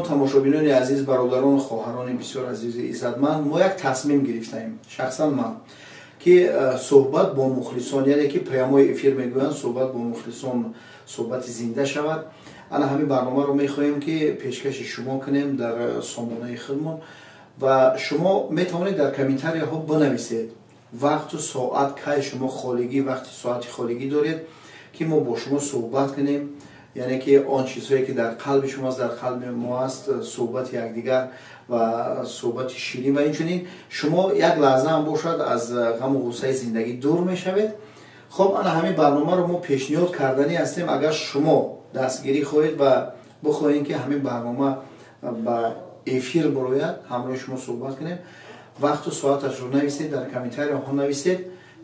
Тамошобинони азиз, бародарону хоҳарони бисёр азизу иззатманд, мо як тасмим гирифтаем, шахсан ман, ки суҳбат бо мухлисон, яъне ки прямой эфир мегӯянд, суҳбат бо мухлисон, суҳбати зинда шавад. Ана ҳамин барномаро мехоҳем, ки пешкаши шумо кунем дар сомонаи худмон ва шумо метавонед дар комментарияҳо бинависед вақту соат, кай шумо холигӣ, вақти соати холигӣ доред, ки мо бо шумо суҳбат кунем, яъне ки он чизҳое ки дар қалби шумоаст, дар қалби мо аст, суҳбати якдигар ва суҳбати ширин. Ва инчунин шумо як лаҳза ҳам бошад, аз ғаму ғуссаи зиндагӣ дур мешавед. Хоб, ана ҳамин барномаро мо пешниҳод карданӣ ҳастем. Агар шумо дастгирӣ хоҳед ва бихоҳед, ки ҳамин барнома ба эфир бирояд, ҳамроҳи шумо суҳбат кунем, вақту соаташро нависед, дар комментарияҳо нависед,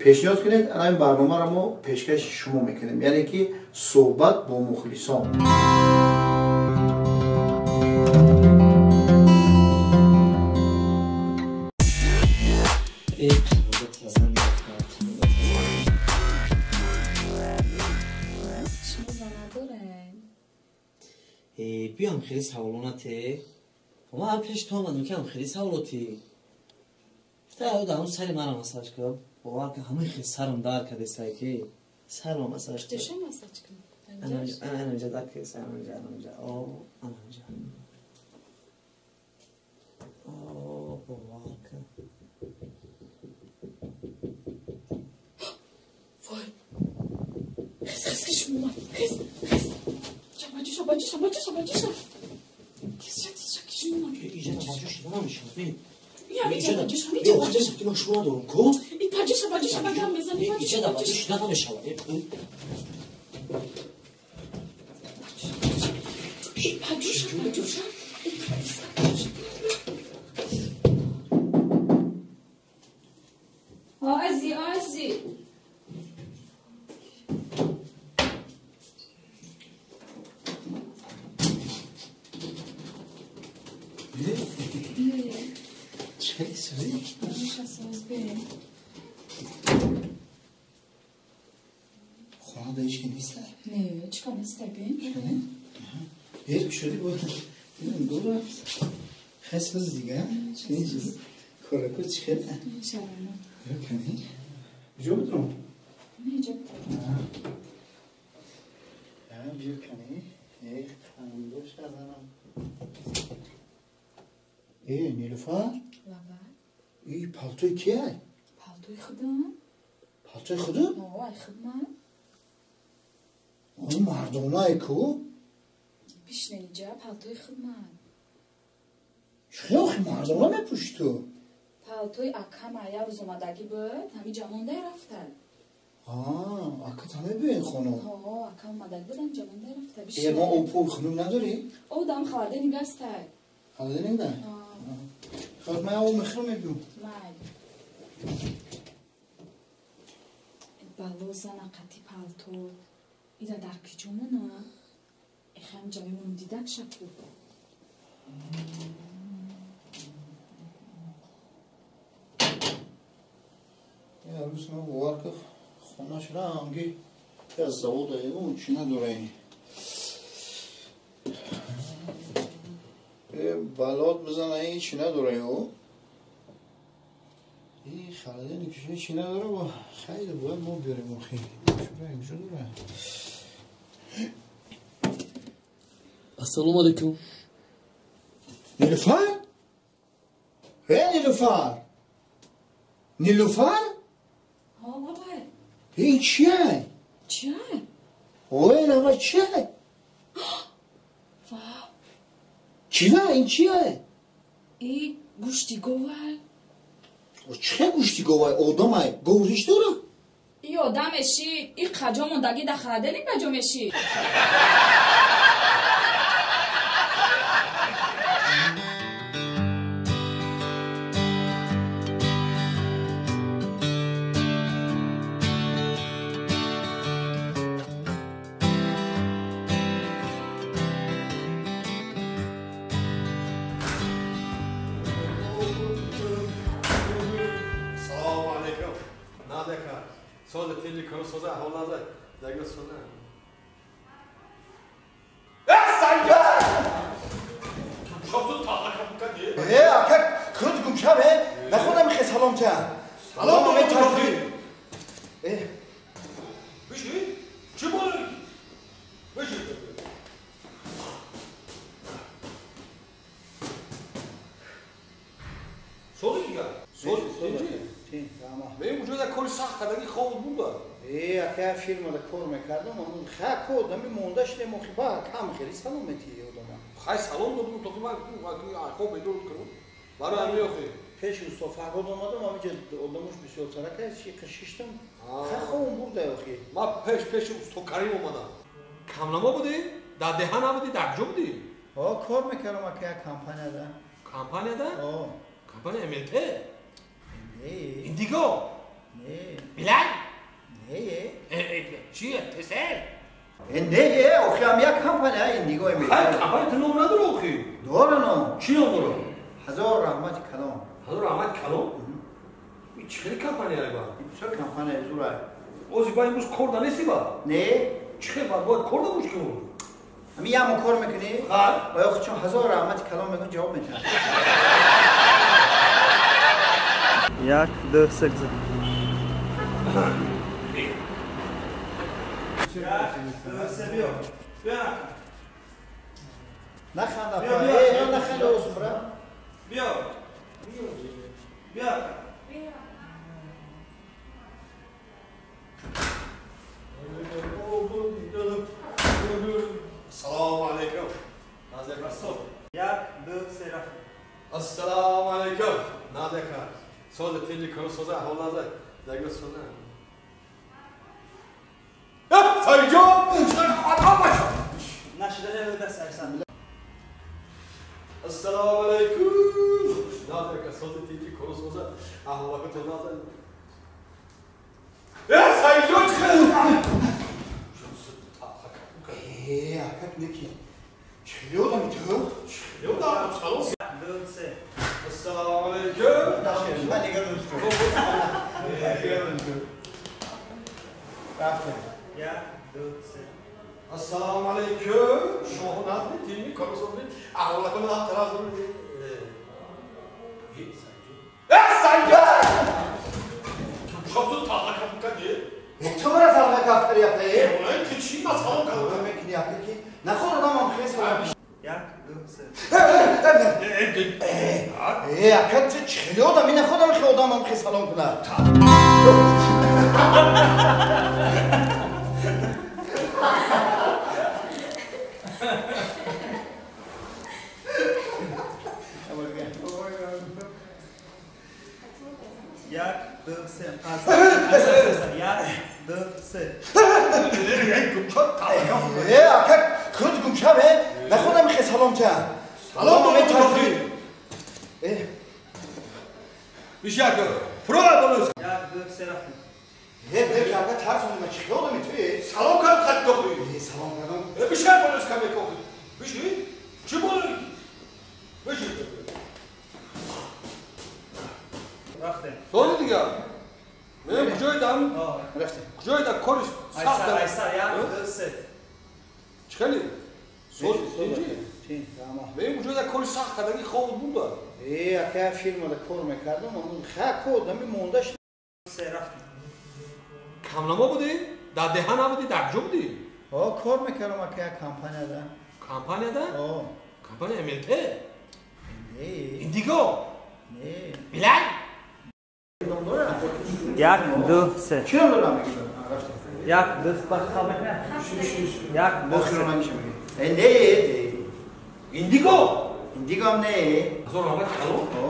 пешниҳод кунед. Ана ҳамин барномаро мо пешкаши шумо мекунем, яъне ки суҳбат бо мухлисон. Биём, хеле саволонате. Ман пеш ту омадам, ки ҳам хеле саволоти. Даҳум сари манам массаж кун. Бовар кун, ҳамаи хеле сарам дард кардесай, ки сарам массаж кун. Чиша массаж кун? Анамҷа дард кардесай, анамҷа, анамҷа, о, анамҷа. О, бовар кун. Вой! Хес, хес, хес, шумо. Хес, хес. Шабаҷуша, баҷуша, баҷуша, баҷуша. Тизша, тизша, ки шумо. Иҷа баҷуша намешавад. Я, баҷуша, баҷуша. Баҷуша, ки ман шумо надорам, ку? И баҷуша, баҷуша, ба гам мезани, баҷуша. Иҷа баҷуша намешавад. Баҷуша, баҷуша. Ази, ази. Хона да ҳеч ки неста? Не, чӣ кор неста, бин? Ҳеч шуди бо дура. Хес боз дига. Корако чӣ хела? Шарама. Кани? Ҷо бидром? Не, ҷо бидром. Биё кани. Эй, хандош азанам. Э, Нилуфар? Лаба. И палтои кия? Палтои худам. Палтои худам? О, ай худман. Он мардонае ку? Бишнениҷа, палтои худман. Чӣ охи мардона мепӯшӣ ту? Палтои акама як рӯз омадагӣ буд, ҳамин ҷамондай рафта. Акат ҳаме биёин хона? Ҳо, акам омадагӣ буд, ҳамин ҷамондай рафта. Э, мо об пул хунук надорӣ? О, дам холодильник ҳастай. Холодильник да? Хоб, ман об мехӯрам, мебиём. Майли. Бало зана қати палто. Ида дар киҷо мона? Эхам ҷа мемонам, дидак шаку. Рӯз ман бовар кун, хонаш ранги аз завода ягон чӣ надора. Э, балот бизана, ин чӣ надора ё? И холодильник чӣ надора, бо хайр бояд мо биёрем охи. Чура инҷо дора. Ассалому алайкум. Нилуфар? Э, Нилуфар? Нилуфар? Ҳо, бабай. Ин чия? Чия? Ой, нама чия? Ва. Чива, ин чия? И гӯшти говай. Чӣ гӯшти говай? Одамай. Гов риш дора? И одам меши, и қаҷо мондагӣ дар холодильник ба ҷо меши. Соза, ҳолаза, дага соза. салом ча. Салом додам. Биши? Чӣ болӣ? Биши. Сози дигар. Сози, сози. Ман уҷода кори сахт кардаги хоб буда. Ака фирмада кор мекардам, ха ко одами монда шудем, охи ба кам хеле салом метиҳи одама. Хай салом додам, то ки ман хоб бедор кунам. Барои ҳамин охи. Пеши усто Фарҳод омадам, ҳаминҷа одамош бисёртара кард, шиштам. Ха хобам бурда охи. Ман пеши усто Карим омадам. Камнамо будӣ? Дар деҳа набудӣ? Дар куҷо будӣ? О, кор мекардам ака як компанияда. Компанияда? О. Компания МЛТ? Не. Индиго? Не. Билал? Не. Чия? Тесел? Не, охи ҳам як компания Индиго МЛТ. Хай компания ту ном надора охи? Дора ном. Чӣ ном дора? Ҳазор раҳмати калон. Ҳазор раҳмати калон? Ин чӣ хели компания ба? Бисёр компания зура. Ози ба имрӯз кор данести ба? Не. Чӣ хел ба бояд кор дабош ки? Ҳамин як моҳ кор мекунӣ? Ха. Ва ё чун ҳазор раҳмати калон мегӯн ҷавоб метиҳад. 1, 2, 3. Наханда, наханда, брат. Биё. Биё. Ассалому алайкум. Назир Расул. 1, 2, 3. Ассалому алайкум. Назир Соз тинҷи кор соза аҳвол назар. Дагё соза. Сайҷон, Нашида даст айсан. Ассалому алайкум. Назир соз тинҷи кор соза аҳвол то назар. Сайҷон Ака неки. Чӣ одами ту? Чӣ одам? Салом. 1, 2, 3. Ассалому алайкум. Рафтем. 1, 2, 3. Ассалому алайкум. Шоҳ назми тими кор созми. Аҳволакон тараф. Сайҷон! Шоҳ талха каф кардӣ? Ту мара талха каф кардӣ апа? Ту чӣ ма салом кардам? Мекунӣ апа ки нахор одамам хеле салом. 1, 2, 3. Ака ту чӣ хеле одами находам хеле одамам хеле салом кунад. 1, 2, 3. 1, 2, 3. Ака худ гумшав находам хеле салом ча. Салом додам. Бишак, фурӯ болос. 1, 2, 3 рафтем. Не, ака тарсонди ма чӣ хел одами ту? Салом кардам хат дохи. Салом кардам. Бишак болос каме кохи. Биши? Чӣ болӣ? Биши. Рафтем. Сози дигар. Ман куҷои дам? Рафтем. Куҷои да кори сахт Айса, айса, 1, 2, 3. Чӣ хели? Сози тинҷи? Ман куҷои да кори сахт кардаги хоб буда. Ака фирмада кор мекардам, ха ко одами монда шуд. 3 рафтем. Камнамо будӣ? Дар деҳа набудӣ? Дар куҷо будӣ? О, кор мекардам ака як компанияда. Компанияда? О. Компания МЛТ? Не. Индиго? Не. Билал? 1, 2, 3. Чӣ ном дорам мегӯям? 1, 2, 3. 1, 2, 3. Не, Индиго? Индиго ҳам не. Ҳазор раҳмати калон? О.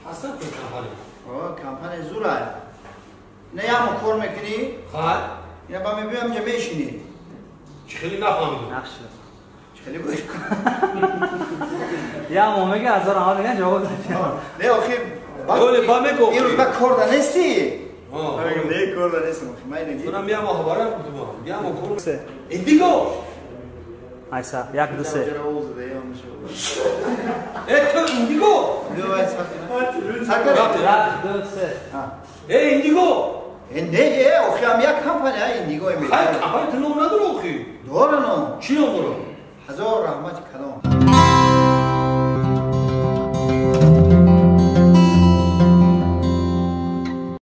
Ҳастан ку компания? О, компания зура. Ина як моҳ кор мекунӣ? Хай. Ина ба мебиём ҷа мешинӣ. Чӣ хеле нафаҳмидам. Нақш. Чӣ хеле буд? Як моҳ мега ҳазор раҳмат меган ҷавоб дод. Не, охи ба мегӯ. Имрӯз ба кор да нестӣ? Не, кор да нестам. Охи ман ина. Ман як моҳ барам будам. Як моҳ кор. 3. Индиго? Айса, 1, 2, 3. Ту Индиго? Сакар. 1, 2, 3. Индиго? Не, охи ҳам як компания Индиго МЛТ. Хай компания ту ном надора охи? Дора ном. Чӣ ном дора? Ҳазор раҳмати калон.